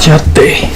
一塊。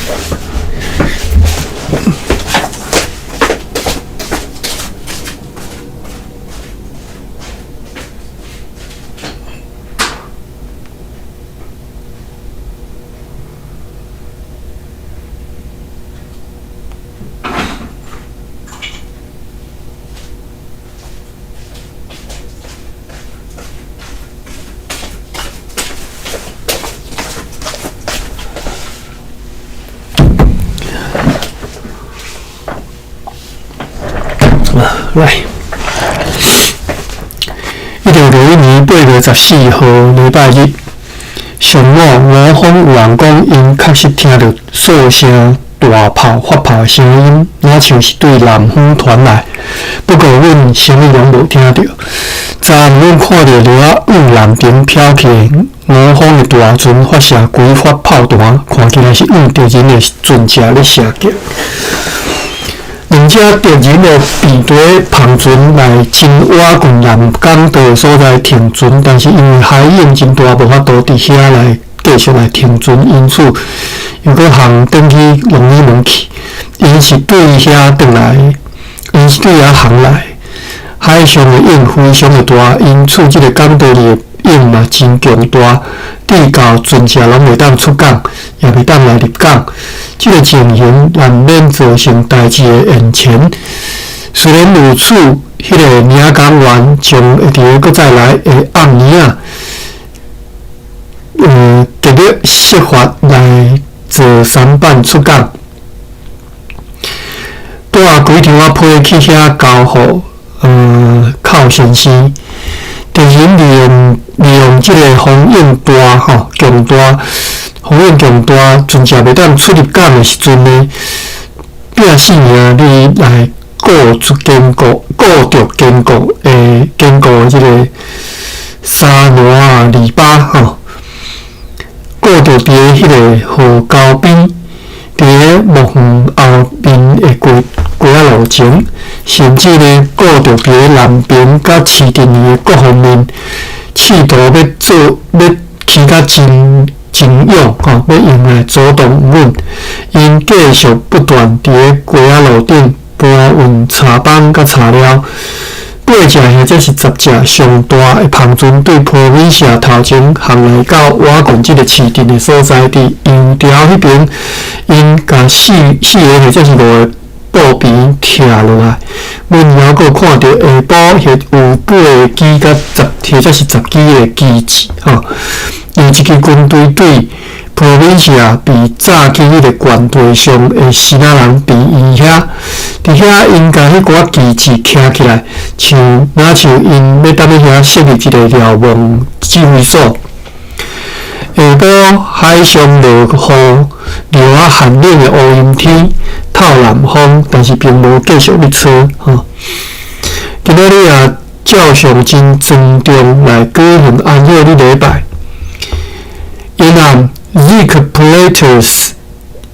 來，1961年8月14號，禮拜日，上午吳峰有人講，𪜶確實聽著數聲大炮發炮的聲音，若像是對南方傳來。不過，阮啥物攏無聽著。昨暗阮看著螺仔往南邊飄去的吳方的大船發射幾發炮彈，看起來是向敵人的船隻咧射擊。兩隻敵人的平地帆船來真倚近南港島的所在停船，但是因為海湧真大，無法度佇遐來繼續來停船，因此又閣航轉去龍尾門去。𪜶是對遐轉來，𪜶是對遐航來。海上的湧非常的大，因此這個港島裡的湧嘛真強大，至到船隻攏袂當出港，也袂當來入港。這個情形難免造成代誌的延遲。雖然如此，彼個領港員將會佇個閣再來的暗暝仔，極力設法來做舢板出港。帶幾張仔批去遐交予寇先生。敵人利用這個風湧大吼，強大，風湧強大，船隻袂當出入港的時陣呢，拼性命你來顧出堅固，顧著堅固的堅固的這個沙羅啊籬笆吼，顧著佇个彼個河溝邊，佇个墓園後面的街街仔路前，甚至呢顧著佇个南邊佮市鎮的各方面，試圖欲做欲起甲真真勇吼，欲用來阻擋阮。𪜶繼續不斷佇个街仔路頂搬運柴枋佮柴料，八隻或者是10隻上大的帆船對波美社頭前航來到倚近這個市鎮的所在，佇洋潮彼邊，𪜶共四個或者是五個布棚拆落來。阮猶閣看著下晡或有八支佮十或者是十支的旗幟，吼，有一支軍隊對波美社被炸去彼個懸地上的希臘人病院遐，佇遐𪜶共彼寡旗幟徛起來，像若像𪜶欲踮咧遐設立一個瞭望指揮所。下晡海上落雨，落仔寒冷的烏陰天，透南風，但是並無繼續咧吹吼。今仔日也照常真莊重來舉行安息日禮拜。因暗 Zeke Platers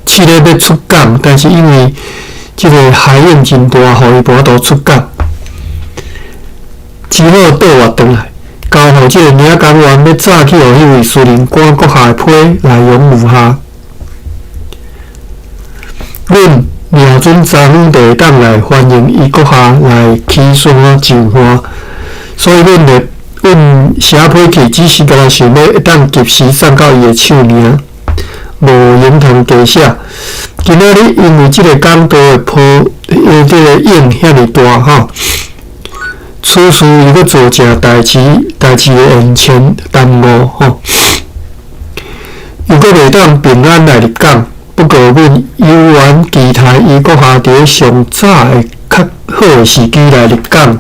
試咧欲出港，但是因為這個海湧真大，予伊無法度出港，只好倒斡轉來，交予這個領港員欲早去予彼位司令官閣下的批內容如下。阮瞄準昨昏就會當來歡迎伊閣下來起山上岸，所以阮的阮寫批去，只是干焦想欲會當及時送到伊的手爾，無閒通加寫。今仔日因為這個港道的波，這個湧遐爾大吼，此事又閣造成代誌的延遲耽誤吼，又閣袂當平安來入港。不過，阮猶原期待伊閣下佇上早的較好的時機來入港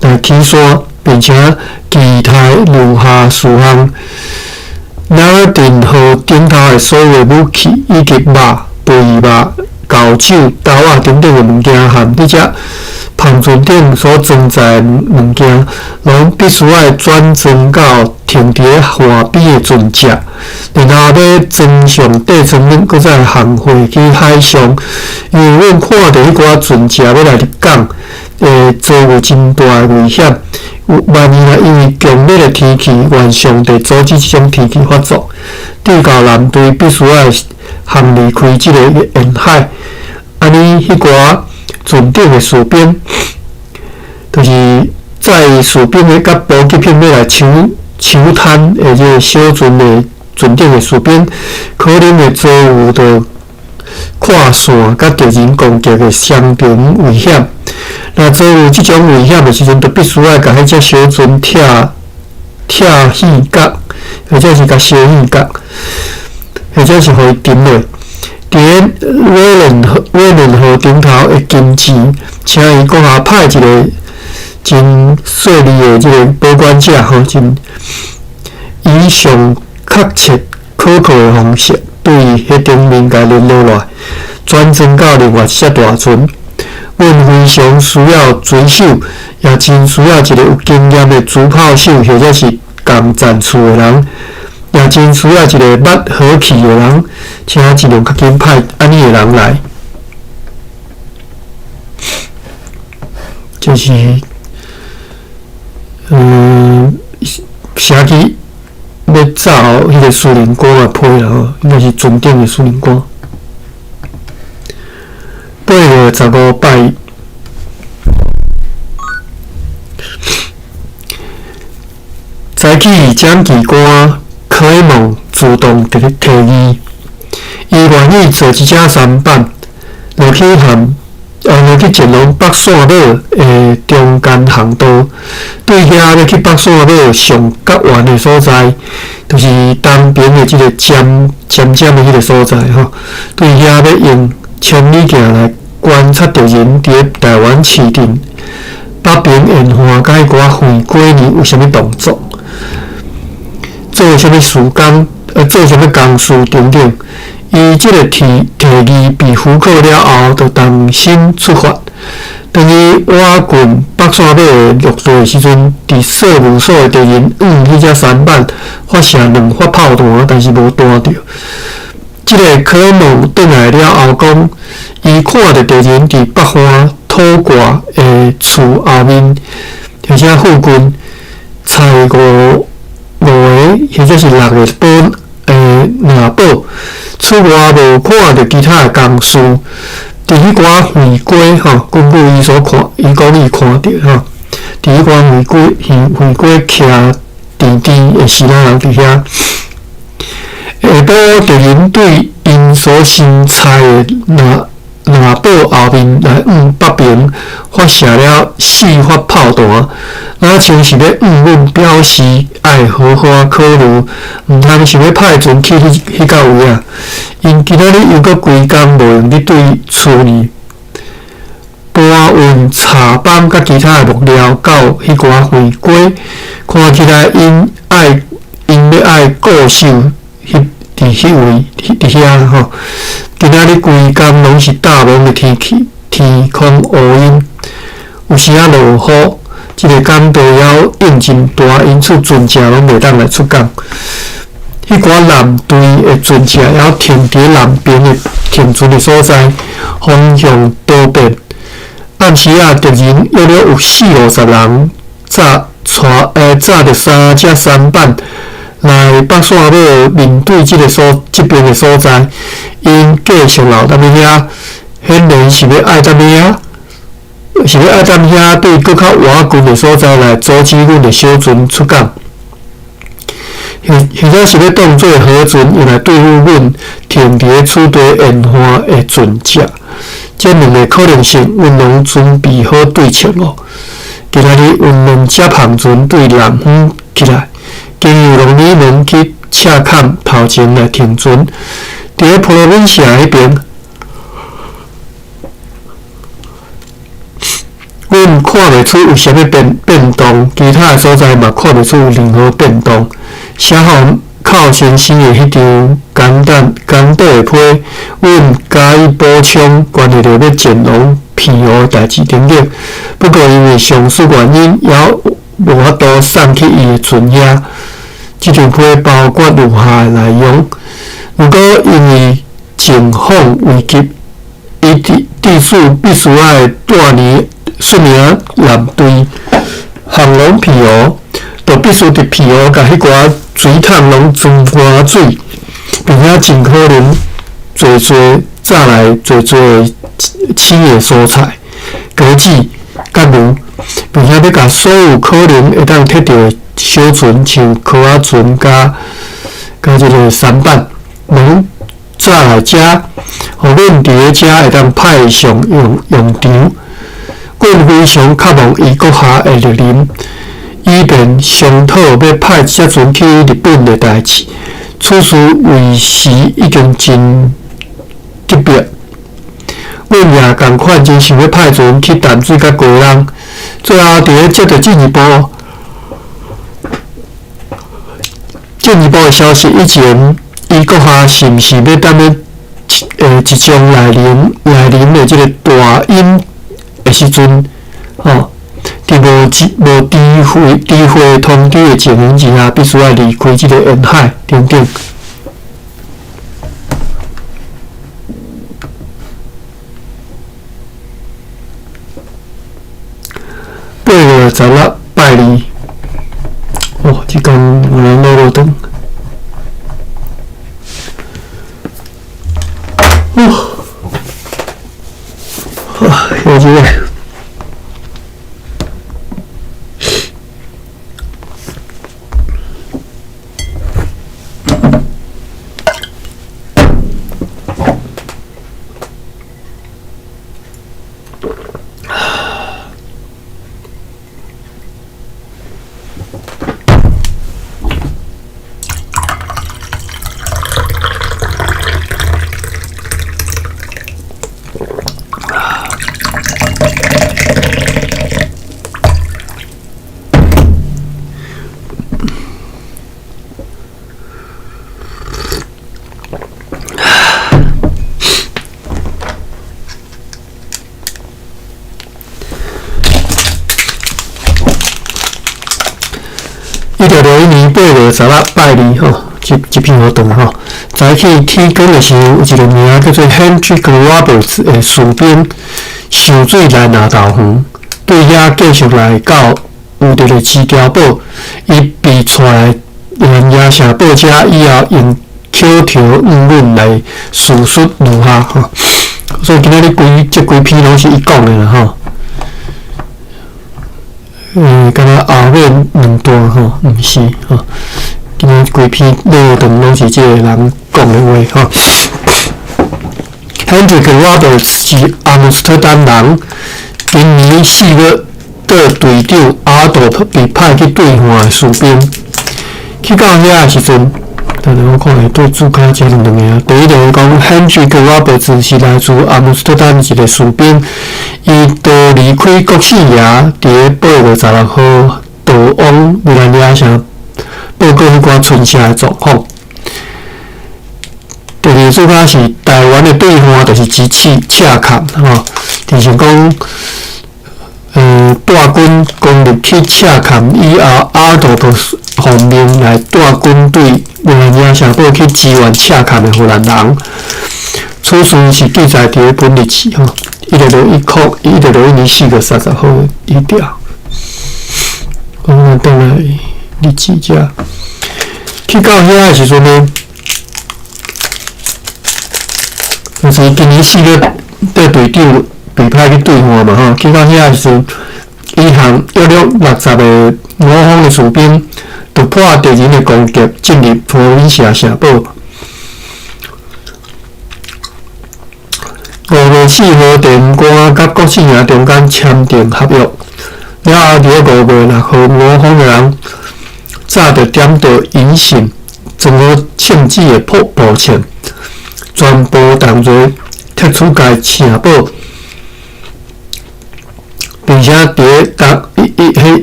來起山，並且期待留下事項。拿爾頓號頂頭的所有武器，以及肉、肥肉、厚酒、刀仔等等的物件，和彼隻帆船頂所裝載的物件，攏必須愛轉裝到停佇咧岸邊的船隻，然後欲裝上底艙輪，閣再航回去海上。因為阮看著彼寡船隻欲來入港，會遭遇真大的危險。有萬一若因為強烈的天氣，願上帝阻止這種天氣發作，致到艦隊必須愛航離開這个沿海。按呢，彼寡船頂的士兵，就是載士兵的佮補給品欲來搶搶灘的這个小船的船頂的士兵，可能會遭遇著跨線佮敵人攻擊的雙重危險。若遭遇這種危險的時陣，就必須愛共彼隻小船拆拆四角，或者是共燒四角，或者是予伊沉落。佇咧威倫號頂頭的金錢，請伊閣下派一个真細膩的這个保管者，吼，真以上確切可靠的方式，對彼頂面共聯絡落來，轉裝到另外一隻大船。阮非常需要水手，也真需要一个有經驗的主炮手，或者是仝戰士的人，也真需要一个捌火器的人，請盡量較緊派按呢的人來。這是，寫去欲走彼个司令官的批啦吼，應該是船頂的司令官。8月15拜一，早起掌旗官柯蒙主動提提議，伊願意坐一隻舢板落去和落去前往北線尾的中間航道，對遐欲去北線尾上較遠的所在，就是東邊的這个尖尖尖的彼个所在吼，對遐欲用千里鏡來觀察敵人佇咧台灣市鎮北邊沿岸佮彼寡橫過年有啥物動作，做啥物事工，做啥物工事等等。伊這个提提議被許可了後，就動身出發。當伊倚近北線尾的陸地的時陣，佇稅務所的敵人向彼隻舢板發射兩發炮彈，但是無彈著。這个柯蒙轉來了後講，伊看著敵人佇北岸土掛的厝後面，或者附近，採五五个或者是六个寶爁寶，此外無看著其他的工事。佇彼寡橫溪吼，根據伊所看，伊講伊看著吼，佇彼寡橫溪橫橫溪徛甜甜的時仔人佇遐。下晡敵人對𪜶所新採的爁爁寶後面來向北邊發射了四發炮彈，若像是欲向阮表示愛好好仔考慮，毋通想欲派船去彼彼到位啊！𪜶今仔日猶閣規工無閒去對厝裡搬運柴枋佮其他的木料到彼寡橫溪，看起來𪜶愛𪜶欲愛固守彼佇彼位佇遐吼。今仔日規工攏是罩暝的天氣，天空烏陰，有時仔落雨，這个港道猶湧真大，因此船隻攏袂當來出港。彼寡艦隊的船隻猶停佇南邊的停船的所在，方向多變。暗時仔，敵人約略有四五十人，載帶載著三隻舢板來北線尾面對這个所這邊的所在，𪜶繼續留踮遐，顯然是欲愛踮遐，是欲愛踮遐對閣較倚近的所在來阻止阮的小船出港，或或者是欲當做河船用來對付阮停佇咧此地沿岸的船隻。這兩个可能性，阮攏準備好對策囉。今仔日，阮兩隻帆船對南方起來，經由龍里門去赤崁頭前來停船，佇咧普羅文西亞彼邊，阮看袂出有啥物變變動，其他的所在嘛看袂出有任何變動。寫予寇先生的彼張簡單簡短的批，阮加以補充關係著欲前往澎湖的代誌等等。不過因為上述原因，猶無法度送去伊的船遐。這張批包括如下的內容：如果因為情況危急，伊至至少必須愛帶領率領艦隊烘籠皮湖，就必須佇皮湖共彼寡水桶攏裝滿水，並且盡可能濟濟載來濟濟青的蔬菜、果子、佮魚，並且欲共所有可能會當摕著的小船，像蚵仔船佮這个舢板，攏載來遮，予阮佇咧遮會當派上用場。阮非常渴望伊閣下的蒞臨，以便商討欲派一隻船去日本的代誌。此事為時已經真急迫。阮也仝款真想欲派船去淡水佮高雄。最後，佇咧接著進一步的消息以前，伊閣下是毋是欲等咧一將來臨的這个大陰的時陣，吼，佇無知會通知的情形之下，必須愛離開這个沿海等等。8月16拜二，哦，這工有人落落長。哦，啊，休一下。1961年8月16拜二吼，這篇好長吼。早起天光的時候，有一个名叫做 Hendrik Roberts 的士兵受水來拿豆園，對遐繼續來到有佇个市碉堡，伊被帶來蘭雅城堡遮以後，用口頭語文來敘述如下吼。所以今仔日這規篇攏是伊講的啦吼。敢若後尾兩段吼，毋是吼。今仔規篇落長攏是這个人講的話吼。Hendrik Roberts 是阿姆斯特丹人，今年4月綴隊長阿多被派去對岸的士兵。去到遐的時陣，等下我看下對主卡這兩个啊。第一個講，Hendrik Roberts 是來自阿姆斯特丹一个士兵，伊逃離開國姓爺，佇咧8月16號逃往米蘭亞城，報告彼寡村社的狀況。第二主卡是台灣的對岸，就是直刺赤崁吼，就是講，帶軍攻入去赤崁以後，阿斗就奉命來帶軍隊米蘭亞城堡去支援赤崁的荷蘭人。此事是記載佇咧本日誌吼，1661年4月30號一條。我們轉來日誌遮，去到遐的時陣呢，就是今年4月底隊長被派去對岸嘛吼，去到遐的時陣，伊向約略60个我方的士兵突破敵人的攻擊，進入普羅文西亞城堡。5月4號，第五官佮郭姓爺中間簽訂合約，了後佇咧5月6號，我方的人早就點到引信，裝好銃子的步槍，全部同齊撤出該城堡，並且佇咧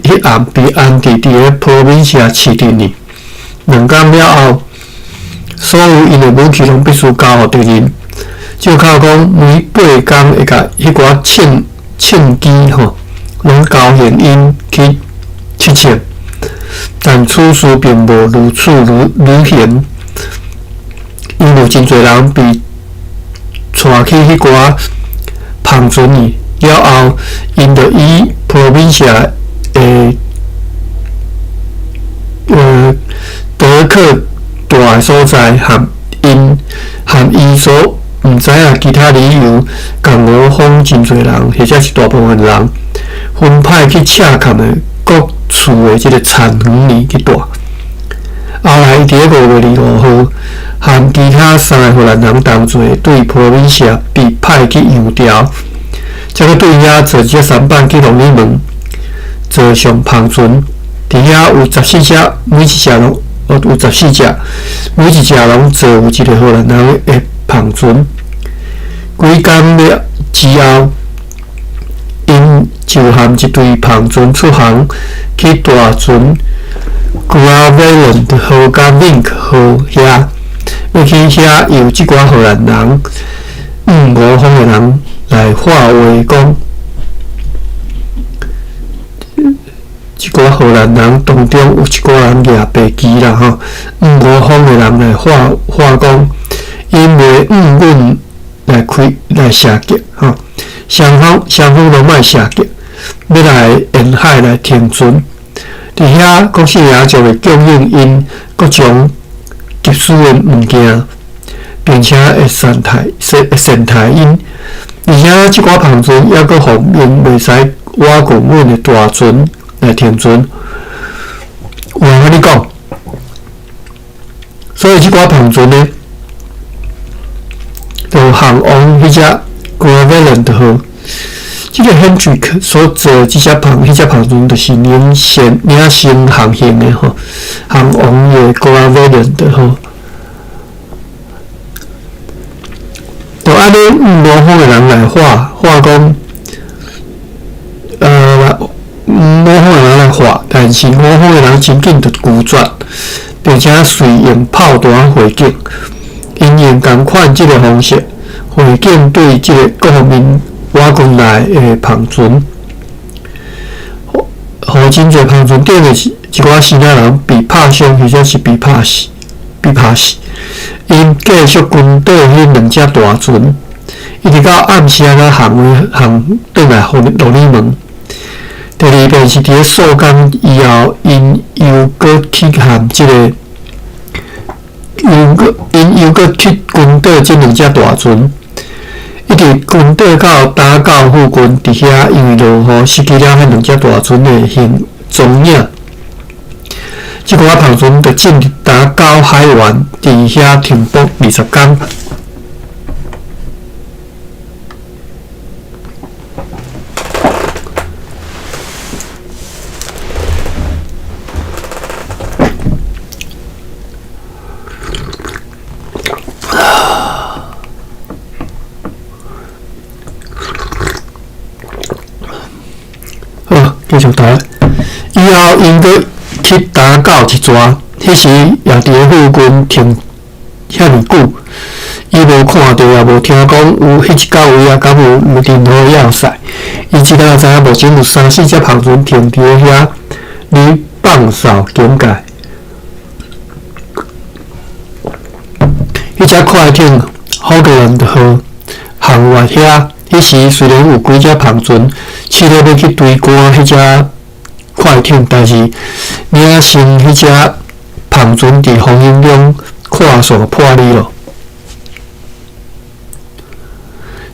彼暗被安置佇咧普羅文西亞市鎮裡。兩工了後，所有𪜶的武器攏必須交予敵人。借口講每8工會共彼寡銃機吼，攏交還𪜶去測試，但此事並無如此履行，因為真濟人被帶去彼寡帆船裡，了後，𪜶就以普羅文西亞的靠蹛的所在，和𪜶和伊所毋知影其他理由，共五方真濟人，或者是大部分人，分派去赤崁的各處的這个田園裡去蹛。後來，伊佇咧5月25號，和其他三个荷蘭人同坐，對波敏社被派去洋潮，才閣對遐坐一隻舢板去龍里門坐上帆船。佇遐有十四隻，每一隻攏有十四隻，每一隻攏坐有一个荷蘭人的帆船。幾工了之後，𪜶就和一隊帆船出航去大船 Gravelland 號佮 Vink 號遐，欲去遐由這寡荷蘭人向五方的人來發話講，這寡荷蘭人當中有一寡人舉白旗啦吼，向五方的人來發話講，𪜶袂向阮來開來射擊吼，雙方雙方攏莫射擊，欲來沿海來停船。佇遐，國姓爺就會供應𪜶各種急需的物件，並且會善待會善待𪜶。而且，這寡帆船猶閣奉命袂使倚近阮的大船來停船。有人按呢講，所以這寡帆船呢，就航往彼隻 Gravelland 號。這个 Hendrik 所坐的這隻帆，彼隻帆船就是領先領先航行的吼，航往的 Gravelland 號。就按呢，五方的人來話話講，五方的人來話，但是五方的人真緊就拒絕，並且隨用炮彈回擊，𪜶用仝款這个方式回擊對這个各方面倚近來的帆船，予真濟帆船頂的一寡生仔人被拍傷，或者是被拍死，被拍死。𪜶繼續跟綴彼兩隻大船，一直到暗時仔航航轉來鹿耳門。第二遍是佇咧數工以後，𪜶又閣去和這个，又閣𪜶又閣去跟綴這兩隻大船。一直跟綴到打狗附近，佇遐因為落雨失去了彼兩隻大船的行蹤影。這寡帆船就進入打狗海灣，佇遐停泊20工。好，繼續讀。以後，𪜶閣去打狗一逝，彼時也佇咧附近停遐爾久，伊無看著，也無聽講有彼一角位啊，敢有任何要塞。伊只敢知影目前有三四隻帆船停佇咧遐，咧放哨警戒。彼隻快艇 Hogland 號航越遐，彼時雖然有幾隻帆船試咧欲去追趕彼隻快艇，但是領先彼隻帆船佇風湧中看線破離咯，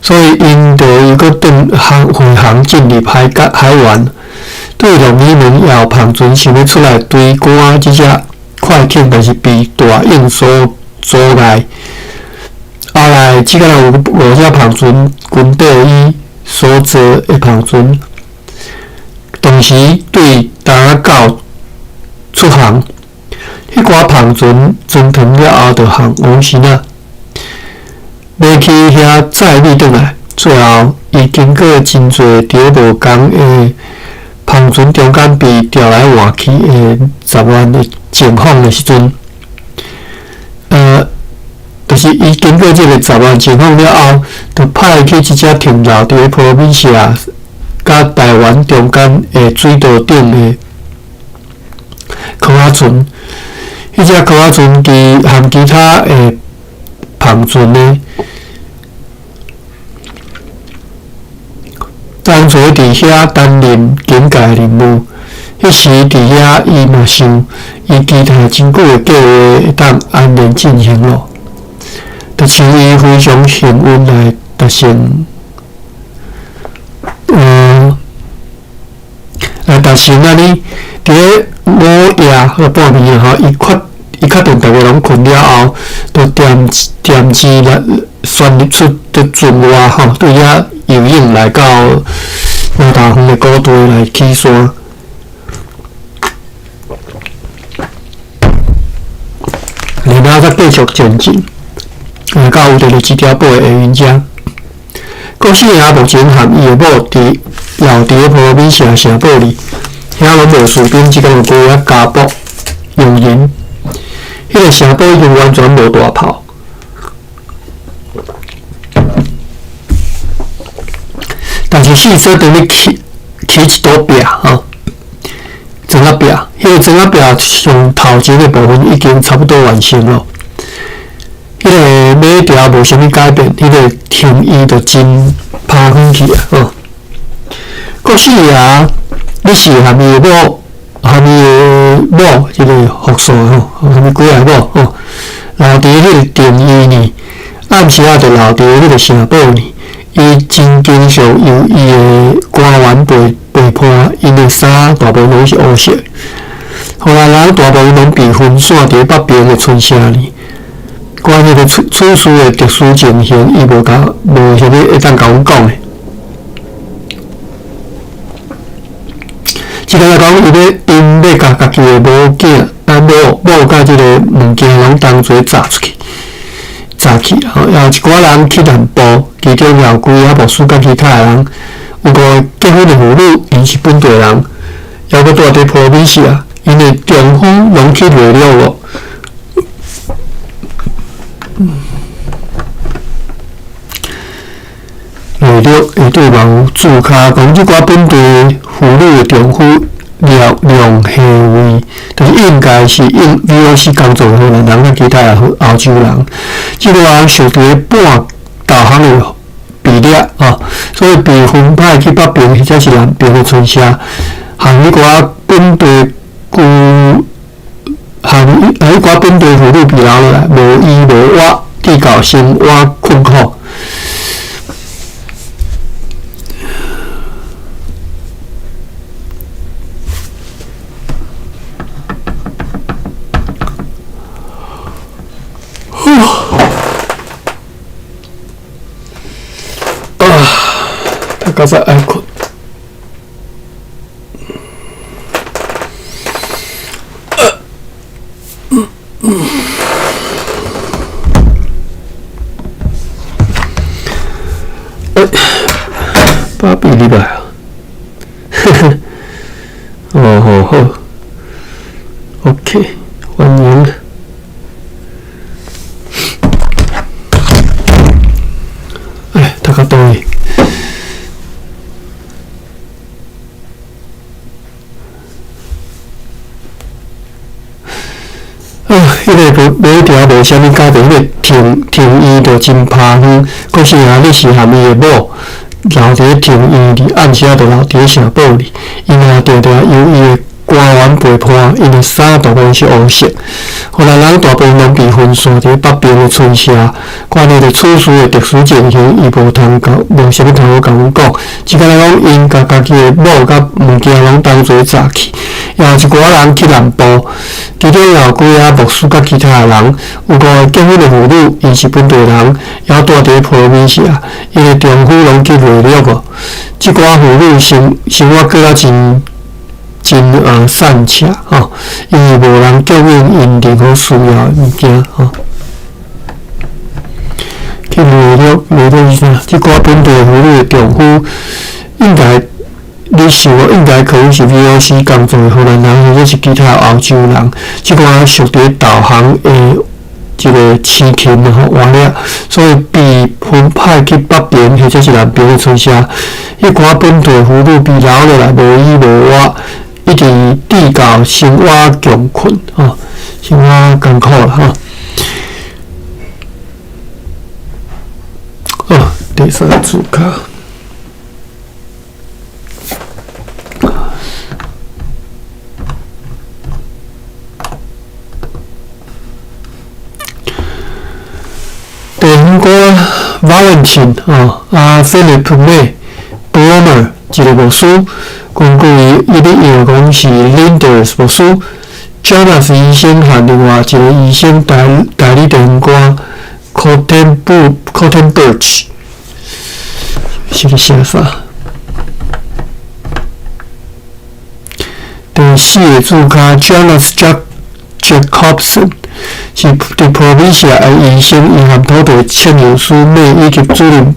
所以𪜶就又閣轉航回航進入海角海灣，對鹿耳門也有帆船想欲出來追趕這隻快艇，但是被大湧所阻礙。後來，這敢若有五隻帆船跟綴伊所坐的帆船，同時對打狗出航。彼寡帆船裝糖了後，就航往時仔，欲去遐載米轉來。最後，伊經過真濟佇咧無仝的帆船中間被調來換去的雜亂的情況的時陣，就是伊經過這个雜亂情況了後，就派去一隻停留佇咧波美社佮台灣中間的水道頂的蚵仔船。彼隻蚵仔船其含其他的帆船呢，當初佇遐擔任警戒任務。彼時佇遐，伊嘛想，伊期待真久的計劃會當安然進行囉。就像伊非常幸運來達成，來達成按呢。佇咧午夜彼半暝啊吼，伊確定逐个攏睏了後，就恬恬靜來旋入出佇船外吼，對遐游泳來到老大遠的谷地來起山。然後才繼續前進，來到有佇一條尾的下雲遮。郭四爺目前和伊的某佇留佇普羅米亞城堡裡，遐攏無士兵，這工有幾仔家僕傭人。彼個城堡已經完全無大炮，但是四周佇咧起起一堵壁吼，磚仔壁，彼個磚仔壁上頭前的部分已經差不多完成咯。彼個尾條無啥物改變，彼個停伊就真拋遠去啊！吼，郭四爺，你是含伊的某，含伊的某，這個複數吼，含伊幾个某吼，留佇彼個定醫呢，暗時仔就留佇彼個城堡呢。伊真經常由伊的官員背背叛，𪜶的衫大部分攏是烏色。荷蘭人大部分攏被分散佇北邊的村社呢。關於彼個處事的特殊情形，伊無共無啥物會當共阮講的。一個來講，伊欲𪜶欲共家己的某囝、啊某某佮這个物件攏同齊炸出去，炸去啦。吼，也有一寡人去南部，其中也有幾个牧師佮其他的人，有五个結婚的婦女，𪜶是本地人，猶閣住佇普羅米西亞，𪜶的丈夫攏去內陸咯。內陸會對網註卡講，這寡本地婦女的丈夫廖梁下位，就是應該是用 VOC 工作的荷蘭人佮其他的歐洲人，這個人屬佇半導航的比例啊，所以被分派去北邊或者是南邊的村社，和彼寡本地居，和彼寡本地婦女被留落來，無依無倚，直到生活困苦。啊，大家在愛睏。芭比入來啊！哦好好，OK，歡迎。哎，讀到佗位？啊，彼个無尾條無啥物改變，彼個停停醫就真拍遠。郭四爺，你是含伊的某留佇咧停醫裡，暗時仔就留佇咧城堡裡。伊若定定由伊的官員背叛，𪜶的衫大部分是烏色。荷蘭人大部分攏被分散佇北邊的村社，關於佇處事的特殊情形，伊無通共無啥物通好共阮講。只敢若講，𪜶共家己的某佮物件攏同齊炸去，也有一寡人去南部，其中也有幾仔牧師佮其他的人，有五个結婚的婦女，𪜶是本地人，猶住佇咧普羅米西亞，𪜶的丈夫攏去內陸哦。這寡婦女生生活過得真真散赤吼，因為無人供應𪜶任何需要的物件吼。去內陸，內陸是啥？這寡本地婦女的丈夫應該，你想應該可能是 VOC 工作的荷蘭人，或者是其他歐洲人。這寡屬佇導航的一個痴勤吼活力，所以被分派去北邊或者是南邊的村社。彼寡本地婦女被留落來無依無倚，一直直到生活窮困吼，生活艱苦啦吼。哦，第三注卡。地方官 Valentin 吼，啊，Philip May Bloomer 一个牧師，根據伊咧用講是 Linders 牧師，Jonas 醫生和另外一個醫生代代理地方官 Cotton Birch 是咧寫啥？第四个字跤 Jonas Jacobson 是佇 Provincia 的醫生，伊含土地測量師 May 以及主任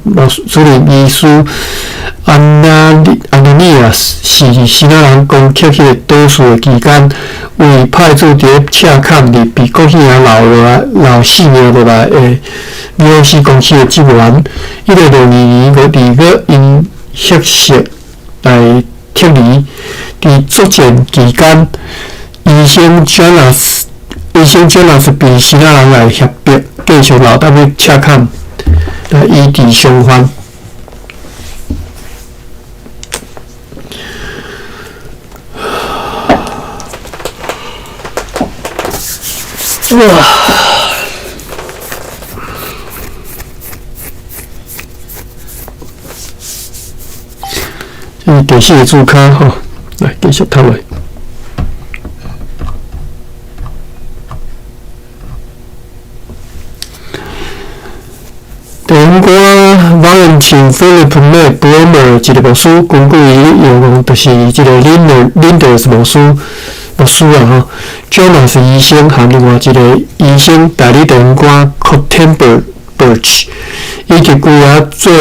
主任醫師 Ananias 是希臘人攻克彼个島嶼的期間，為派駐佇咧赤崁佇被國興留落來留性命落來的米奧斯公司的職員。1962年5月2月，𪜶獲釋來撤離。佇作戰期間，醫生 Jonas 被希臘人來脅迫，繼續留踮咧赤崁來醫治傷患。哇！這是第四個字跤吼，來繼續讀落。地方官 Valentin Philip May Bloomer 一個牧師，根據伊用就是這個 Linders 牧師啊吼，Jonas 醫生和另外一個醫生代理地方官 Cottenberg 以及幾个做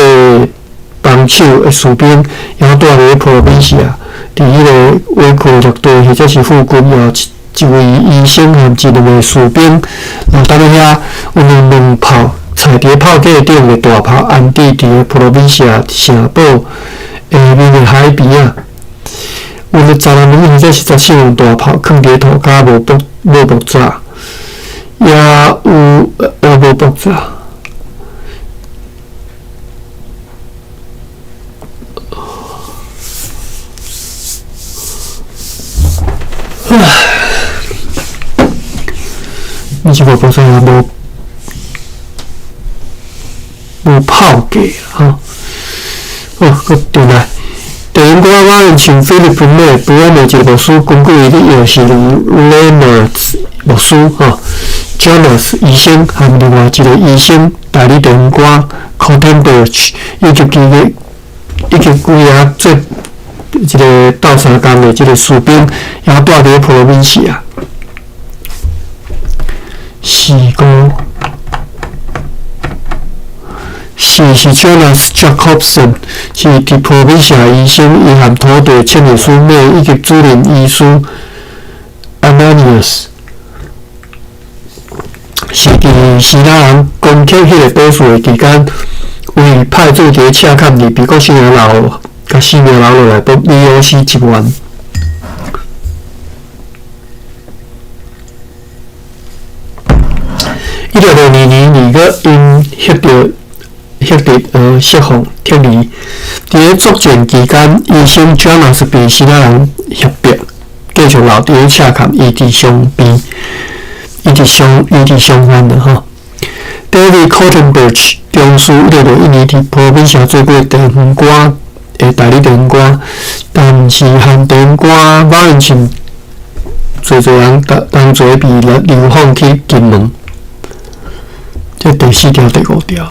幫手的士兵，也住佇咧 Provincia，佇彼个瓦克陸地或者是附近，有一位醫生和一兩個士兵，留踮咧遐有兩門炮，踩佇咧炮架頂的大炮安置佇咧 Provincia 城堡下面的海邊仔。有16門或者是17門大炮，囥佇咧塗跤無爆炸，也有無爆炸。唉，你這個爆炸也無炮架吼。好，閣轉來。第五個我像菲律賓的布安的一個牧師，根據伊咧用是 Leonard 牧師吼，Jonas 醫生和另外一個醫生代理地方官 Cottenberg 以及幾個做這個鬥相共的這個士兵，也住佇咧 Provincia。四個。是 Jonas Jacobson，是佇 Provincia 醫生，伊含土地測量師 May 以及主任醫師 Ananias，是佇希臘人攻克彼個島嶼的期間，為派駐佇咧赤崁佇美國性命留，共性命留落來，幫米奧斯職員。1662年2月，𪜶獲得釋放撤離。佇咧作戰期間，醫生 Jonas 被希臘人脅迫，繼續留佇咧赤崁醫治傷病，醫治傷患啦吼。David Cottenberg 中士1661年佇 Provincia 做過地方官的代理地方官，但是和地方官 Valentin 濟濟人同齊被流放去金門。這第四條、第五條。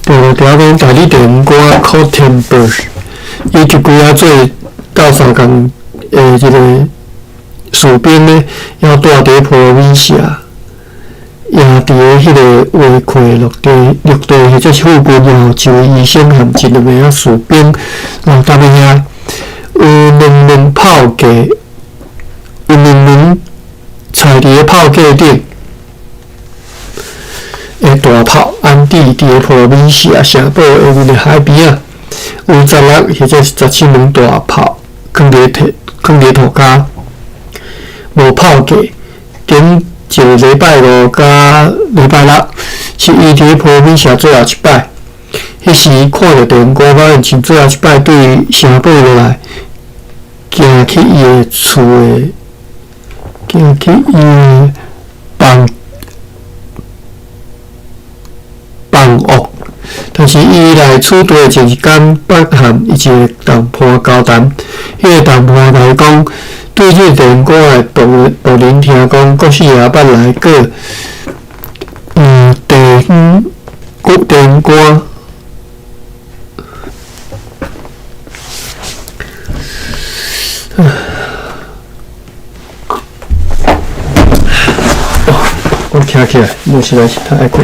第五條講代理地方官 Cottenberg 以及幾仔做鬥相共的這個士兵呢，也住佇咧 Provincia，也佇咧彼個瓦克陸地或者是附近，有一位醫生和一兩个士兵留踮咧遐，有兩門炮架，有兩門踩佇咧炮架頂的大炮安置佇咧 Provincia 城堡下面的海邊仔，有16或者是17門大炮囥佇咧囥佇咧塗跤，無炮架。頂一個禮拜五佮禮拜六是伊佇咧 Provincia 最後一擺。彼時伊看著地方官發現，最後一擺對城堡落來，行去伊的厝的，行去伊的房房屋，但是伊來此地的前一工，捌和伊一个同伴交談，彼個同伴共伊講，對這個電歌的僕人聽講，國姓爺捌來過，地方國電歌。我徛起來，我實在是太愛睏。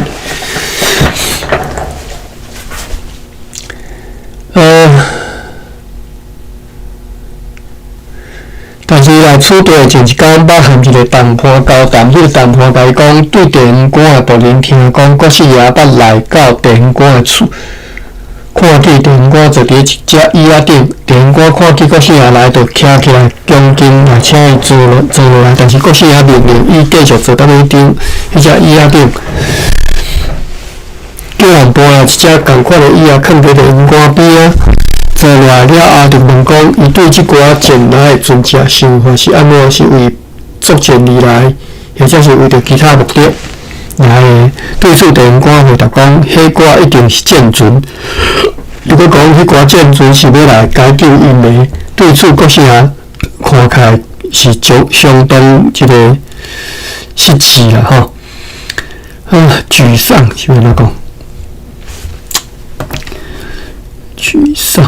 但是來此地前一工，捌和一個同伴交談，彼個同伴共伊講，對地方官的僕人聽講，國姓爺捌來到地方官的厝，看見地方官坐佇一隻椅仔頂，地方官看見國姓爺來，就徛起來恭敬來請伊坐落坐落來，但是國姓爺命令伊繼續坐佇彼張彼隻椅仔頂，叫人搬來一隻仝款的椅仔，囥佇地方官邊仔。坐落來了後，就問講，伊對這寡前來的船隻想法是按怎？是為作戰而來，或者是為著其他目的來的？對此，地方官回答講，彼寡一定是戰船。如果講彼寡戰船是欲來解救𪜶的，對此國姓爺看起來是相相當這个失志啦，吼。沮喪是按怎講？沮喪。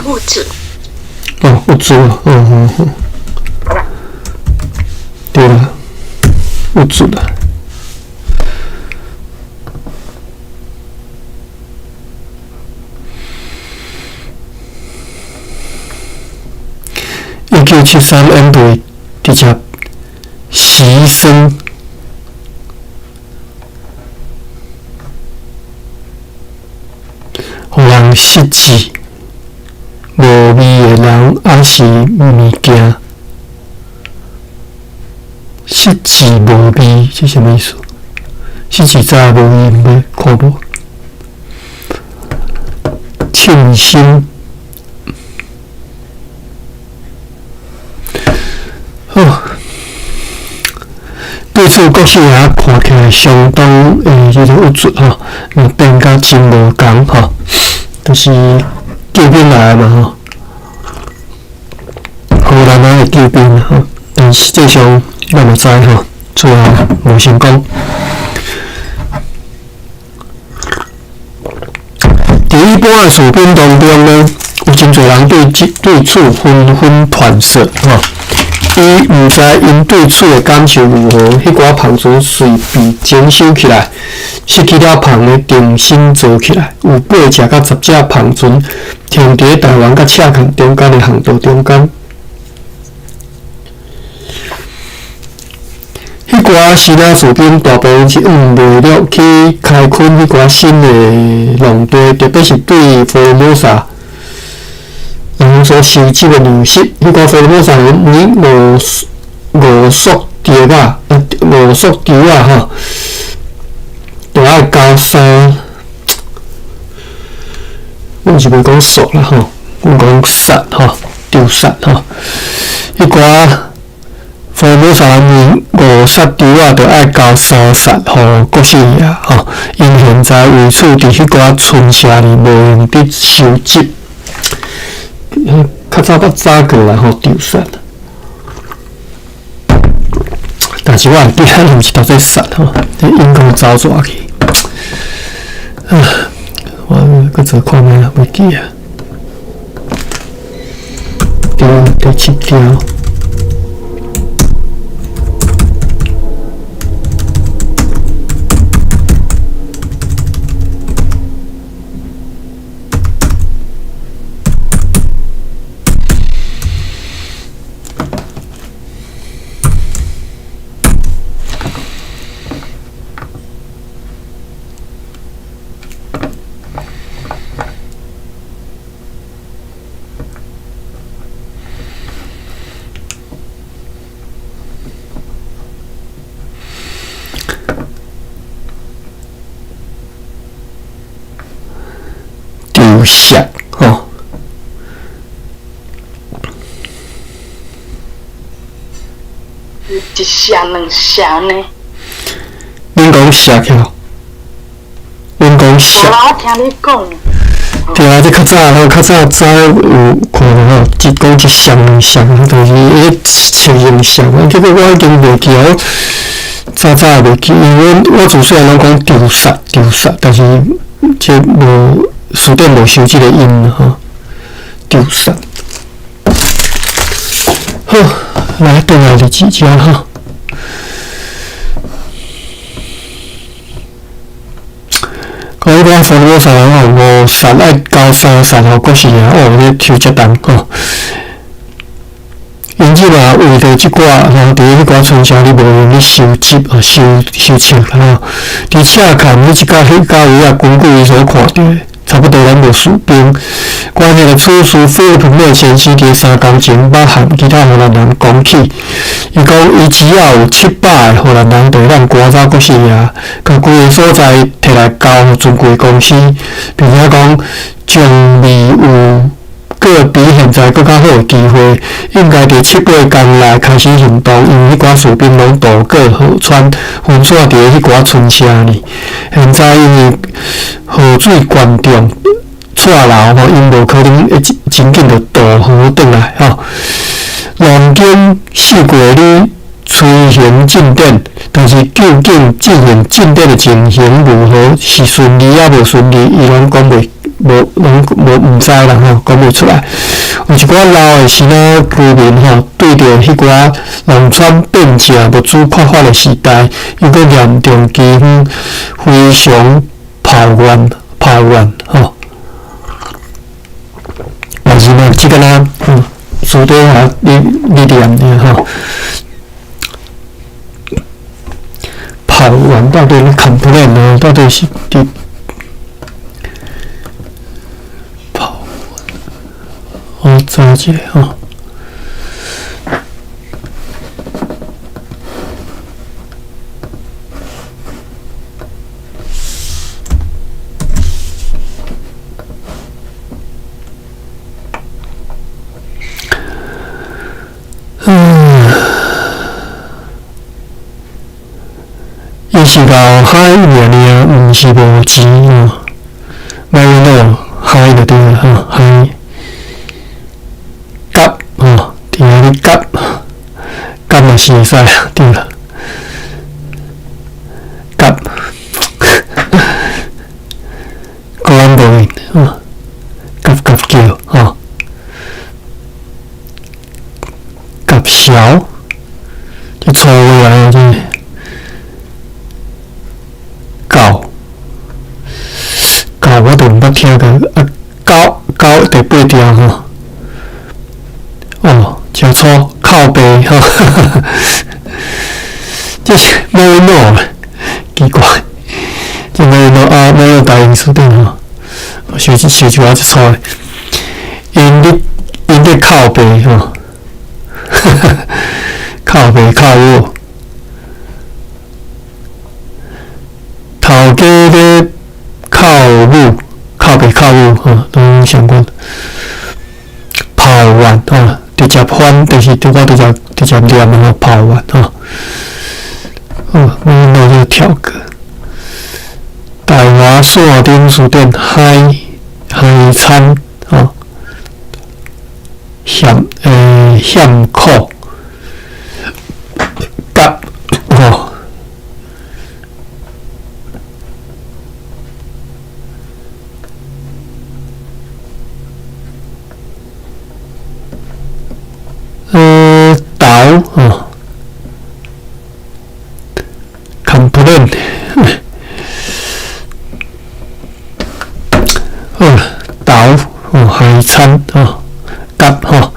物質。哦，物質，哦哦哦，對啦，物質啦。1973 M 直接犧牲，予人失志、無味的人，抑是物件？失志無味，這啥物意思？失志早無味，毋免看無。慶幸。好，對此國姓爺看起來相當的這个鬱卒吼，變甲真無仝吼，就是救兵來嘛吼，荷蘭仔的救兵吼，但實際上咱嘛知吼，最後無成功。佇一般的士兵當中呢，有真濟人對這對此紛紛傳說吼。伊毋知𪜶對此的感受如何，彼寡帆船遂被徵收起來，失去了帆呢，重新造起來。有八隻佮十隻帆船停佇台灣佮赤崁中間的航道中間。彼寡支那士兵大部分是往內陸去開墾彼寡新的農地，特別是對福爾摩沙人所收集的糧食。彼寡福爾摩沙人每五束稻仔，五束稻仔吼，都愛交三，阮是袂講束啦吼，阮講殺吼，丟殺吼，彼寡福爾摩沙人五束稻仔，就愛交三殺予國姓爺吼。𪜶現在為此佇彼寡村社裡無閒得收集。較早捌早過來吼丟殺，但是我會記得毋是讀做殺吼，英國走逝去。啊，我閣做看覓啊，袂記啊。對，第七條。抽殺吼。一聲兩聲呢？恁講殺去？阮講殺。我聽你講。對啊，這較早吼，較早早有看著吼，一講一聲兩聲，就是彼個兩聲，結果我已經袂記啊，早早袂記，因為我自細攏講丟殺丟殺，但是這無詞典無收這個音吼，丟殺。好，來轉來日子遮吼。講彼寡福爾摩沙人吼，五殺愛交三殺予國姓哦，咧抽遮重吼。因此嘛，為著這寡吼，佇彼寡村社，你無閒咧收集啊、收收冊吼。佇赤坎彼一角彼角位啊，根據伊所看著的，差不多攏無士兵。關鍵的此事，菲律賓先生佇3工前捌和其他荷蘭人講起，伊講伊只要有700個荷蘭人，就會當趕走國姓爺，共規个所在摕來交予尊貴公司，並且講將未有閣比現在閣較好的機會，應該佇7、8工內開始行動，因為彼寡士兵攏渡過河川，分散佇彼寡村社呢。現在因為河水懸重，掣流吼，𪜶無可能會真緊就渡河轉來吼。浪經四月里隨行進展，但是究竟進行進展的情形如何，是順利抑無順利，伊攏講袂。無攏無毋知啦吼，講袂出來。有一寡老的時仔居民吼，對著彼寡農村變成物資缺乏的時代，猶閣嚴重饑荒，非常抱怨抱怨吼。但是呢，這個呢，私底下你念的吼，抱怨到底咧 complain 呢？到底是佇？我查一下吼。伊是老海爾爾，毋是無錢哦。莫阮老海就對了吼，海。甲吼，佇遐咧甲，甲嘛是會使對啦。甲，公安無用吼，甲甲叫吼，甲潲，這粗話來這狗，狗我都毋捌聽過，啊狗狗第八條吼。哦，真粗，靠背吼，這是無腦，奇怪，這無腦啊，無腦大英詞典吼，學學一寡這粗的，𪜶咧靠背吼，靠背靠母，頭家咧靠母，靠背靠母吼，攏相關，抱怨吼。直接翻，就是拄我直接念吼，抱怨吼。哦，我拿這個跳過。大華線頂書店海產吼，鹹鹹苦，甲吼。豆吼，complain，好，豆哦，海產吼，甲吼，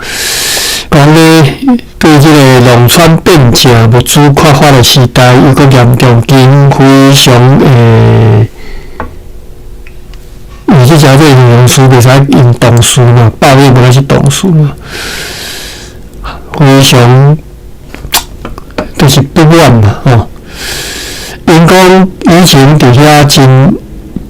講咧對這個農村變成物資缺乏的時代，猶閣嚴重，經非常因為這只這個形容詞袂使用動詞嘛，抱怨本來是動詞嘛。非常就是不滿嘛，吼。𪜶講以前佇遐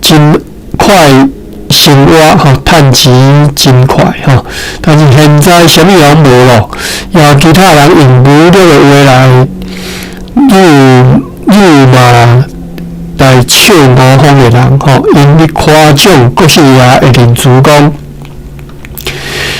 真快熟生活吼，趁錢真快吼，但是現在啥物攏無咯。也有其他人用侮辱的話來辱辱罵來笑吳風的人吼，𪜶咧誇獎國姓爺的認詞講。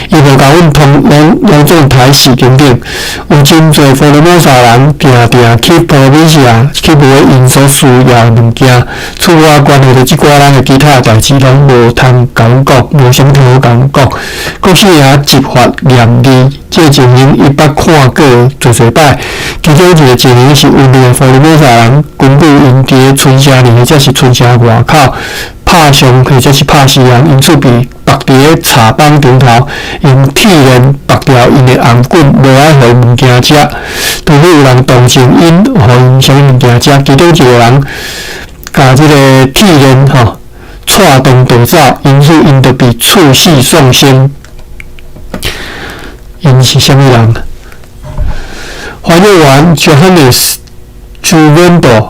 伊無共阮通攏攏總刣死等等，有真濟福爾摩沙人定定去波美西亞去買𪜶所需要的物件。厝外關係著這寡人的其他代誌攏無通共阮講，無啥物通好共阮講。國姓爺執法嚴厲，這個情形伊捌看過濟濟擺。其中一個情形是有兩个福爾摩沙人，根據𪜶佇咧村城裡或者是村城外口拍傷或者是拍死人，因此被縛佇咧柴枋頂頭，用鐵鏈縛牢𪜶的頷頸，無愛予𪜶物件食。除非有人同情𪜶，予𪜶啥物物件食。其中一個人共這個鐵鏈吼掣斷逃走，因此𪜶就被處死喪生。𪜶是啥物人？翻譯員 Johannes Juvendo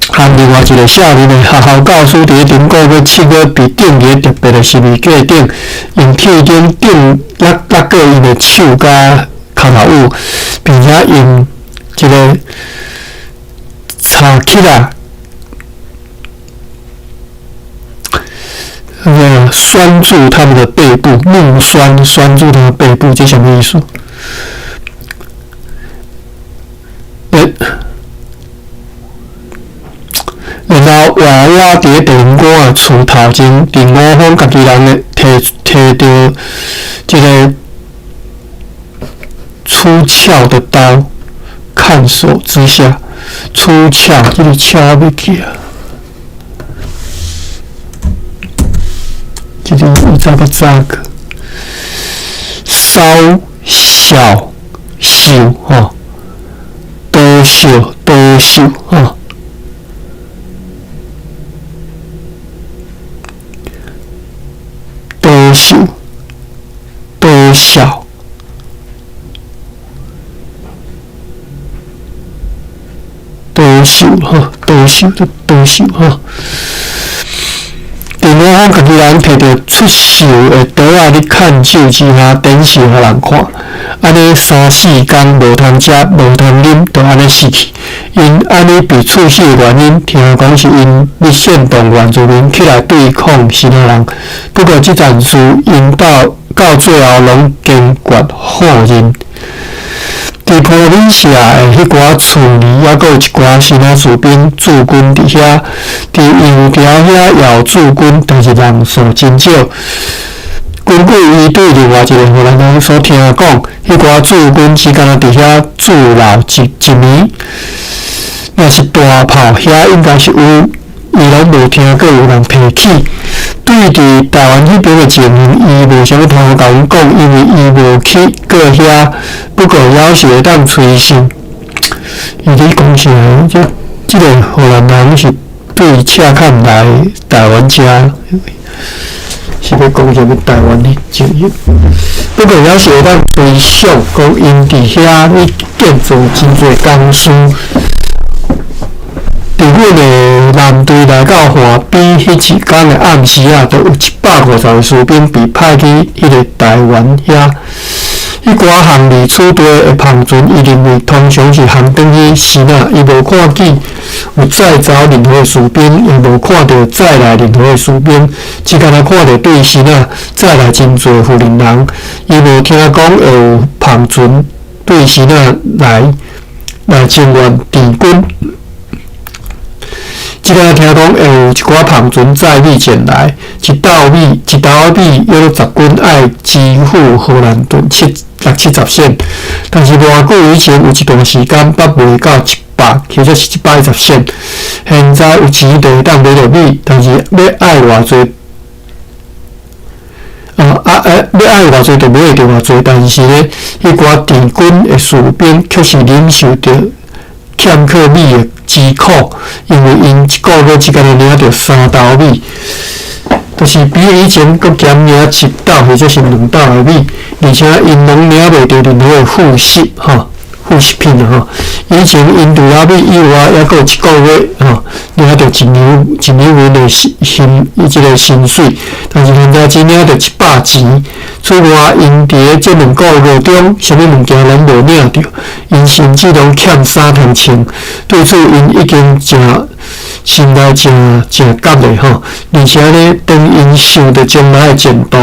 和另外一個少年的學校教師，佇咧頂個月7月被釘佇咧特別的十字架頂，用鐵釘釘勒勒過𪜶的手佮跤頭趺，並且用一個插起來，那個拴住他們的背部，木栓拴住他們的背部，這啥物意思？然後活活佇咧電影館的厝頭前，佇吳風家己人的提提著這個出鞘的刀，看守之下，出鞘，這個鞘欲去啊！這個伊怎閣早去？燒小秀吼，刀秀刀秀吼。刀秀，刀小，刀秀吼，刀秀就刀秀吼。佇吳風家己人提著出售的刀仔咧看守之下，展示予人看。按呢三四工無通食，無通啉，就按呢死去。𪜶按呢被處死的原因，聽講是𪜶咧煽動原住民起來對抗支那人。不過這件事，𪜶到到最後攏堅決否認。佇波美西亞的彼寡厝裡，猶閣有一寡支那士兵駐軍佇遐，佇洋橋遐也有駐軍，但是人數真少。根據伊對另外一個荷蘭人所聽講，彼寡駐軍只敢若佇遐駐留一一暝。若是大炮遐應該是有，伊攏無聽過有人提起。對佇台灣彼邊的情形，伊無啥物通好共阮講，因為伊無去過遐。不過猶是會當吹信。伊咧講啥？這這个荷蘭人是對赤坎來台灣遮，是欲講啥物台灣的情形？不過猶是會當推想，講𪜶佇遐咧建造真濟公司。佇阮的艦隊來到華邊彼一工的暗時啊，就有150個士兵被派去彼个台灣遐。彼寡航離此地的帆船，伊認為通常是航轉去支那，伊無看見有載走任何的士兵，也無看著載來任何的士兵，只敢若看著對支那載來真濟富人人。伊無聽講會有帆船對支那來來增援鄭軍。只敢若聽講會有一寡帆船載米前來，一斗米一斗米約十斤，愛支付荷蘭盾七六七十仙。但是偌久以前有一段時間，捌賣到100或者是110仙。現在有錢就會當買著米，但是欲愛偌濟，欲愛偌濟就買會著偌濟。但是呢，彼寡鄭軍的士兵卻是忍受著欠缺米的之苦，因為𪜶一個月只敢若領著三斗米，就是比以前閣減領一斗或者是兩斗的米，而且𪜶攏領袂著任何的付息，吼。副食品啊吼。以前𪜶除了米以外，犹阁有一个月吼，领著一两一两银的薪，伊這个薪水。但是現在只領著一百錢。此外，𪜶佇咧這兩个月中，啥物物件攏無領著，𪜶甚至攏欠衫通穿。對此，𪜶已經誠心內誠誠急的吼，而且呢，當𪜶想著將來的前途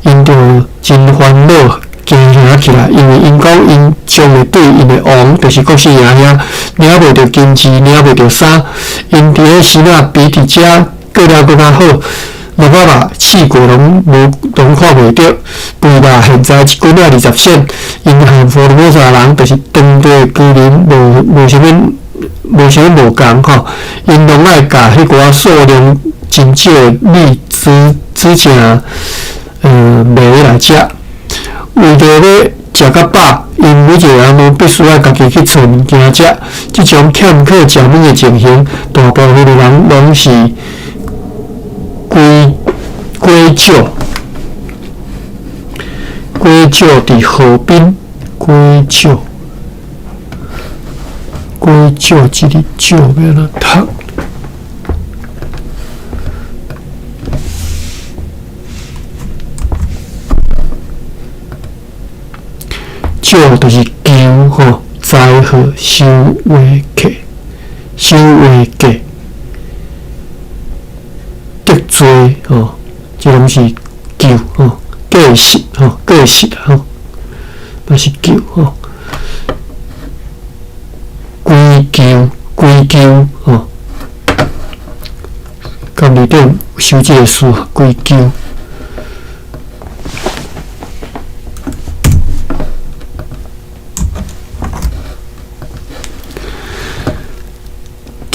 ，𪜶就真煩惱。驚嚇起來，因為𪜶講𪜶將會對𪜶的王，就是國姓爺遐領袂著金子，領袂著衫。𪜶佇咧時仔比佇遮過了閣較好，鹿仔肉試過攏無，攏看袂著。肥肉現在一斤仔20仙。𪜶和福爾摩沙人，就是當地的居民，無無啥物無啥物無仝吼。𪜶攏愛共彼寡數量真少的米煮煮成糜來食。為著欲食較飽，𪜶每一个人攏必須愛家己去揣物件食。這種欠靠食物的情形，大部分的人攏是歸歸借歸借佇河邊，歸借歸借，這个借欲按怎讀？借就是求吼，災禍收話客，收話客得罪吼，這攏是求吼，過失吼，過失吼，嘛是求吼，歸求歸求吼，甲字典有收這个詞，歸求。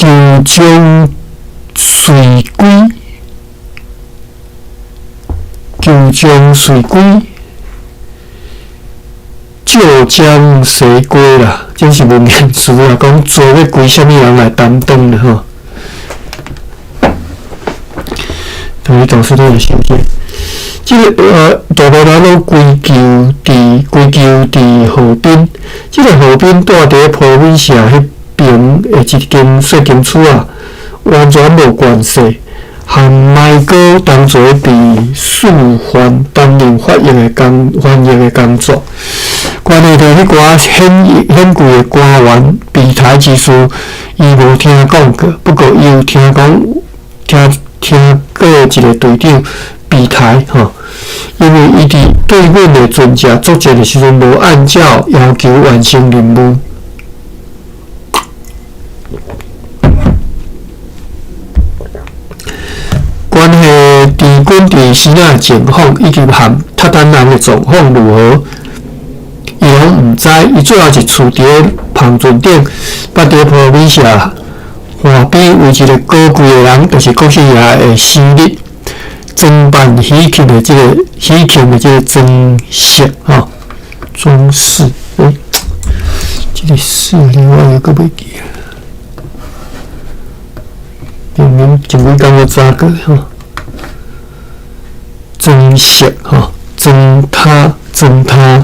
求將隨歸，求將隨歸，借將誰歸啦？這是文言詞啦，講罪欲歸啥物人來擔當啦吼。等於導師都會寫這，這个大部分人攏歸咎佇歸咎佇河邊，這个河邊住佇咧波美社彼邊的一間細間厝仔，完全無關係，和麥哥同齊佇四環擔任翻譯的工作。關係著彼寡顯顯貴的官員被抬之事，伊無聽講過，不過伊有聽講聽聽過一个隊長被抬吼，因為伊佇對阮的船隻作戰的時陣，無按照要求完成任務。關係敵軍佇時仔的情況，以及和塔丹人的狀況如何，伊攏毋知。伊最後一次佇咧帆船頂，捌佇波美社岸邊為一个高貴的人，就是國姓爺的生日，裝扮喜慶的這个喜慶的這个裝飾吼，裝飾。欸，這个飾我又閣袂記啊。明明前幾工我查過吼，裝飾吼，裝他裝他。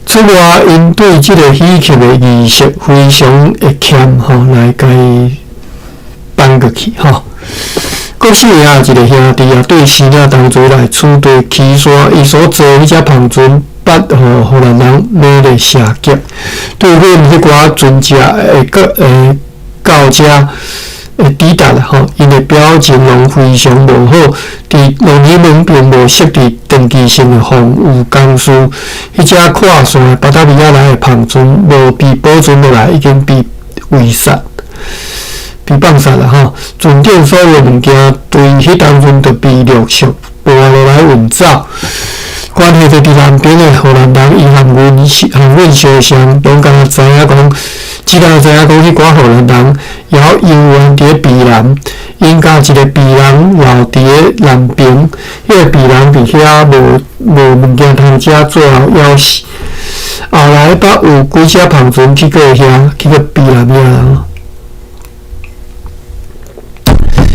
此外，𪜶對這个喜慶的儀式非常會欠吼，來共伊放過去吼。國姓爺一个兄弟啊，對時仔同齊來此地岐山，伊所坐彼隻帆船，捌予荷蘭人猛烈射擊，對阮彼寡船隻的個的到遮的抵達啦吼，𪜶的表情攏非常無好。佇農業門並無設置長期性的防禦工事，彼隻跨線的巴達維亞來的帆船無被保存落來，已經被遺失、被放殺啦吼。船頂所有物件，對彼當陣就被陸續搬落來運走。關係著佇南邊的荷蘭人，伊和阮和阮相像，攏敢若知影講，只敢若知影講，彼寡荷蘭人猶猶原佇咧檳榔，𪜶共一个檳人留佇咧南邊，彼个檳人佇遐無無物件通食，最後枵死。後來捌有幾隻帆船去過遐，去過檳榔遐。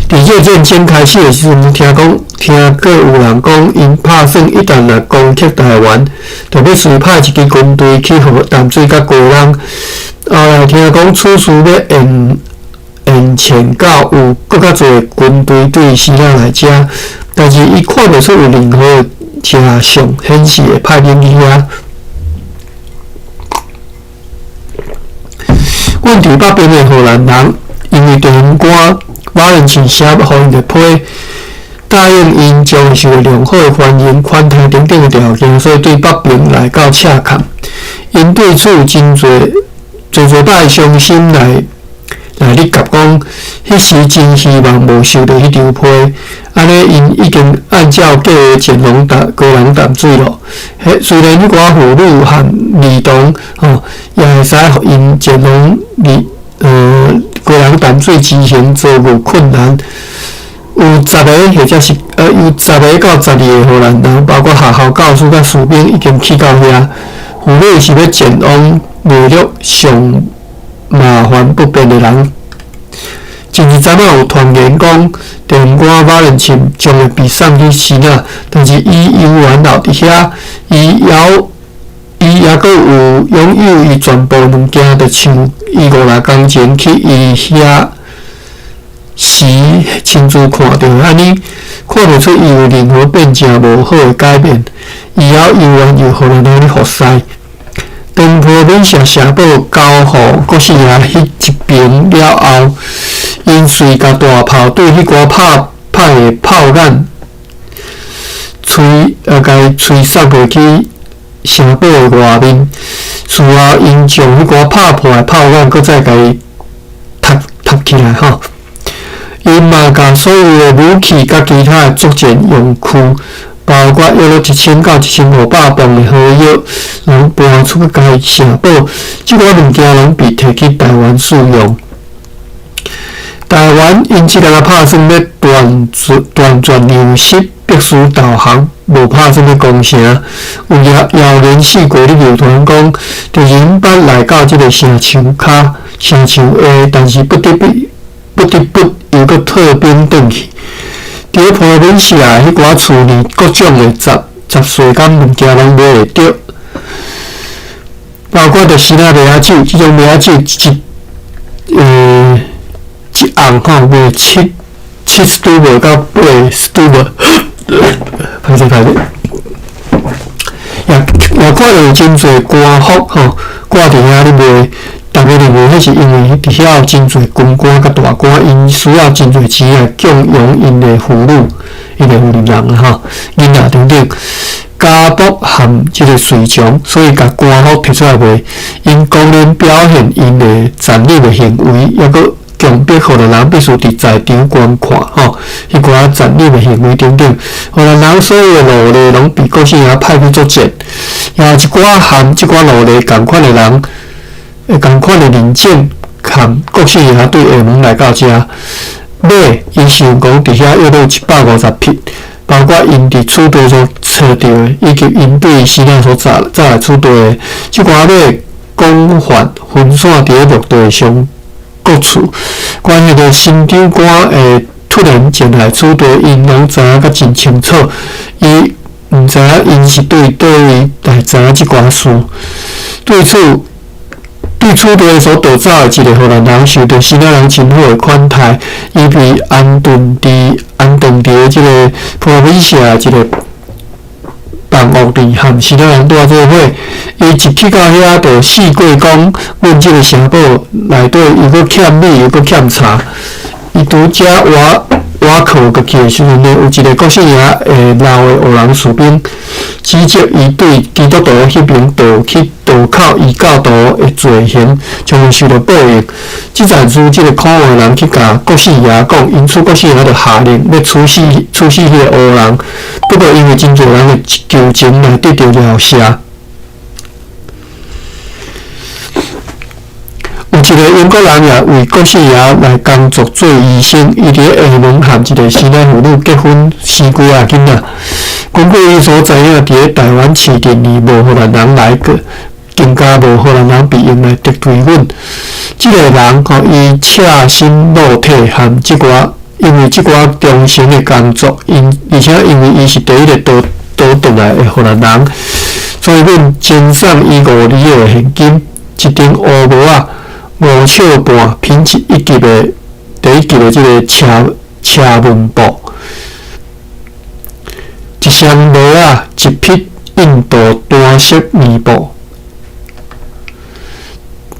佇佇熱戰爭開始的時陣，聽講聽過有人講，𪜶拍算一旦若攻克台灣，就欲隨派一支軍隊去予淡水佮高雄。後來聽講此事欲延延前到有閣較濟軍隊對支那來遮，但是伊看袂出有任何跡象顯示會派兵去遐。阮佇北邊的荷蘭人，因為電風官馬連沁寫予𪜶一個批，答應𪜶將會受到良好的歡迎、款待等等的條件，所以對北平來到赤崁。𪜶對此有真濟濟濟擺傷心來來咧夾講，彼時真希望無收著彼張批，按呢𪜶已經按照計劃前往淡高雄淡水囉。彼雖然彼寡婦女和兒童吼，也會使予𪜶前往離高雄淡水之行遭遇困難。有十个或者是有十个到十二个荷蘭人，包括學校教師佮士兵已經去到遐。婦女是欲前往內陸上麻煩不便的人。前一陣仔有傳言講，電官馬連沁將會被送去支那，但是伊猶原留佇遐，伊猶伊猶閣有擁有伊全部物件，就像伊5、6工前去伊遐時親自看著按呢，看袂出伊有任何變誠無好的改變。伊猶猶原由荷蘭人咧服侍。當普羅文社城堡交予國姓爺彼一爿了後，𪜶隨共大炮對彼寡拍歹的炮彈吹，共伊吹送過去城堡的外面。事後，𪜶將彼寡拍破的炮彈，閣再共伊貼貼起來吼。𪜶嘛，共所有的武器佮其他的作戰用具，包括約落1000到1500磅的火藥，攏搬出去共城堡。這寡物件攏被提去台灣使用。台灣𪜶這個拍算欲斷斷絕糧食，必須導航，無拍算欲攻城。有謠言四過咧流傳講，就是𪜶捌來到這个城牆跤、城牆下，但是不得不不得不又閣退兵轉去。佇咧普羅文社的彼寡厝裡，各種的雜雜碎佮物件攏買會著，包括著支那麥仔酒，這種麥仔酒一一甕吼賣七七 stuber 到八 stuber，歹勢歹勢，也也看著有真濟官服吼掛佇遐咧賣，逐家認為彼是因為佇遐有真濟軍官佮大官，𪜶需要真濟錢來供養𪜶的婦女、𪜶的婦人啊吼、囡仔等等，家僕和這个隨從，所以共官服提出來賣，𪜶公然表現𪜶的殘忍的行為，抑閣強迫荷蘭人必須佇在場觀看吼，彼寡殘忍的行為等等，荷蘭人所有的奴隸攏被國姓爺派去作戰，也有一寡和這寡奴隸仝款的人，仝款的人種，和國姓爺對廈門來到遮，馬𪜶想講佇遐約落150匹，包括𪜶佇此地所揣著的，以及𪜶對支那所載載來此地的，這寡馬廣泛分散佇咧陸地上各處。關於彼个新長官會突然前來此地，𪜶攏知影甲真清楚。伊毋知影𪜶是對佗位來知影這寡事。對此，對此地所盜走的一个荷蘭人，受著支那人真好的款待，伊被安頓佇安頓佇咧這个普羅文社一个房屋裡，和支那人蹛做伙。伊一去到遐，就四過講，阮這个城堡內底又閣欠米，又閣欠柴。伊拄才倚倚靠過去的時陣呢，有一个國姓爺的老的黑人士兵，指責伊對基督徒彼爿盜去盜口異教徒的罪行，將會受著報應。這件事，這个可惡的人去共國姓爺講，因此國姓爺就下令欲處死處死彼个黑人。不過因為真濟人的求情來得著饒赦。有一个英國人也為國姓爺來工作做醫生，伊佇咧廈門和一个支那婦女結婚，生幾仔個囡仔。根據伊所知影，佇咧台灣市鎮裡無荷蘭人來過，更加無荷蘭人被用來敵對阮。這个人吼，伊赤身露體和這寡因為這寡忠誠的工作，因而且因為伊是第一個倒倒轉來的荷蘭人，所以阮贈送伊5里的現金，一頂烏帽仔，5尺半，品質一級的第一級的這個車車紋布，一雙帽仔，一匹印度單色棉布。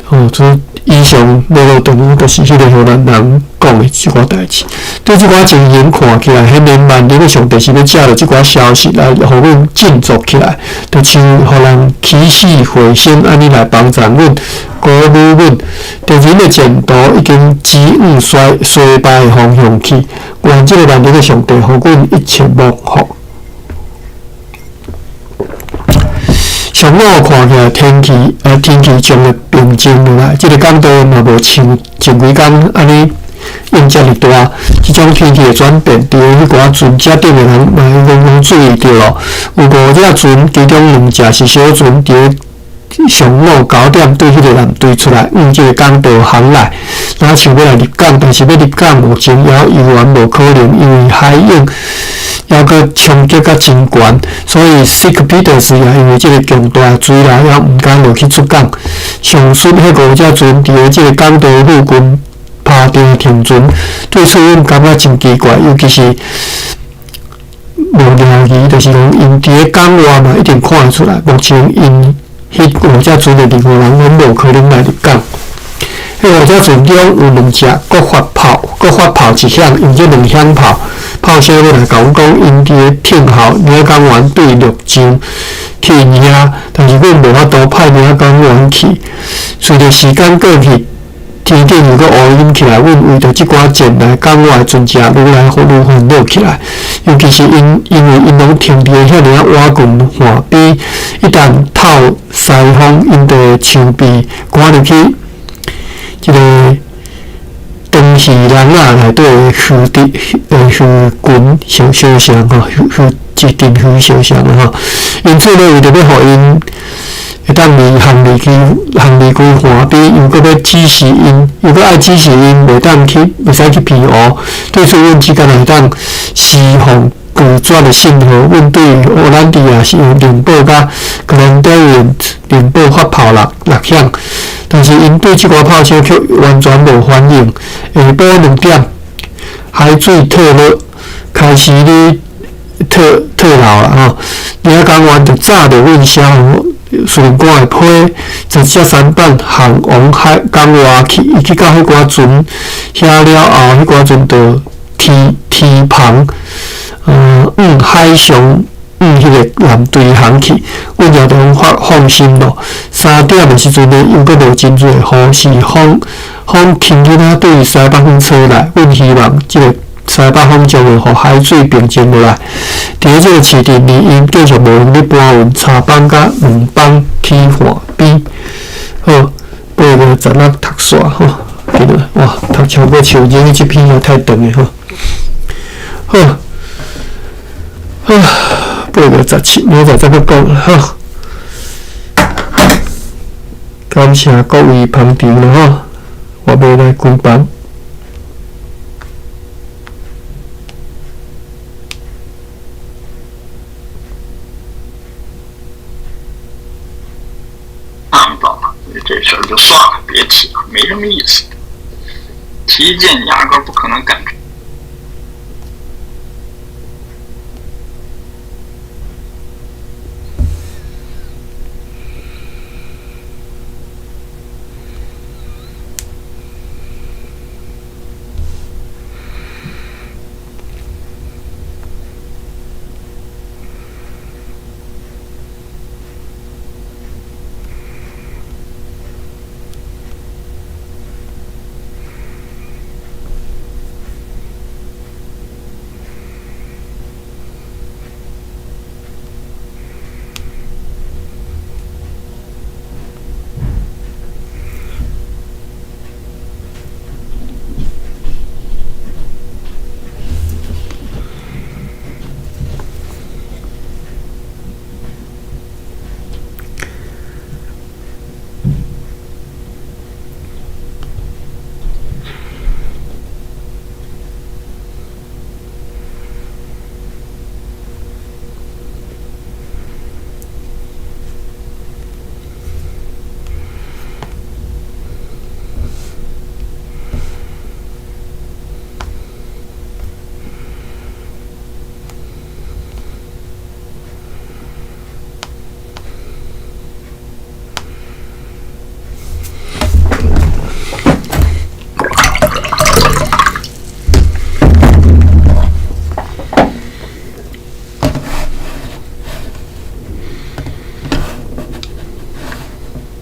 哦，這以上落落長，就是彼個荷蘭人講的這寡代誌。對這寡情形看起來，顯然萬靈的上帝是欲藉著這寡消息來予阮振作起來，就像予人起死回生按呢來幫助阮、鼓舞阮。敵人的前途已經指向衰衰敗的方向去，願這個萬靈的上帝予阮一切蒙福。上午看起來天氣，天氣將會平靜落來。這個港道嘛無像前幾工按呢湧遮爾大。這種天氣的轉變，佇彼寡船隻頂的人嘛攏攏注意著咯。有五隻船，其中兩隻是小船，佇上午9點對彼個艦隊出來，往這個港道航來，若像欲來入港，但是欲入港目前猶猶原無可能，因為海湧猶閣衝擊甲真懸，所以 Sick Peters 也因為這個強大的水流，猶毋敢落去出港。上述彼五隻船佇咧這個港道附近拍碇停船，對此阮感覺真奇怪，尤其是無聊疑，就是講𪜶佇咧港外嘛，一定看會出來。目前𪜶彼五隻船的任何人攏無可能來入港。彼五隻船中有兩隻閣發炮，閣發炮一響，用這兩響炮，炮聲欲來共阮講，𪜶佇咧聽候領港員對陸上去𪜶遐，但是阮無法度派領港員去。隨著時間過去，天頂又閣烏陰起來，阮為著這寡前來港外的船隻愈來愈煩惱起來。尤其是𪜶，因為𪜶攏停佇咧遐爾仔倚近岸邊，一旦透西風，𪜶就會像被趕入去這個長魚籠仔內底的魚滴魚群相相像吼，魚魚一陣魚相像吼。因此咧，為著欲予𪜶會當離航離去航離開岸邊，又閣欲指示𪜶，又閣愛指示𪜶袂當去，袂使去澎湖。對此，阮只敢會當施放拒絕的信號。阮對荷蘭弟也是用電報佮格蘭德爾電報發炮六六響，但是𪜶對這寡炮聲卻完全無反應。下晡2點，海水退落，開始咧退退流啦吼。領港員就早著阮寫予司令官的批，10隻舢板航往海港外去。伊去到彼寡船遐了後，彼寡船就提提帆，往海上往彼個艦隊航去。阮也就攏放放心咯。3點的時陣呢，又閣落真濟雨，是風風輕輕仔對西北風吹來。阮希望這個西北風將會予海水平靜落來。佇咧這個市鎮裡，𪜶繼續無閒咧搬運柴枋佮卵枋去岸邊。好，8月16讀煞吼，記得哇，讀超過樹頂這篇也太長了吼。好，好，8月17，明仔載再閣講吼。感謝各位捧場啦吼，我欲來關房。看到了，這事兒就算了，別提了，沒什麼意思。提勁壓根不可能幹。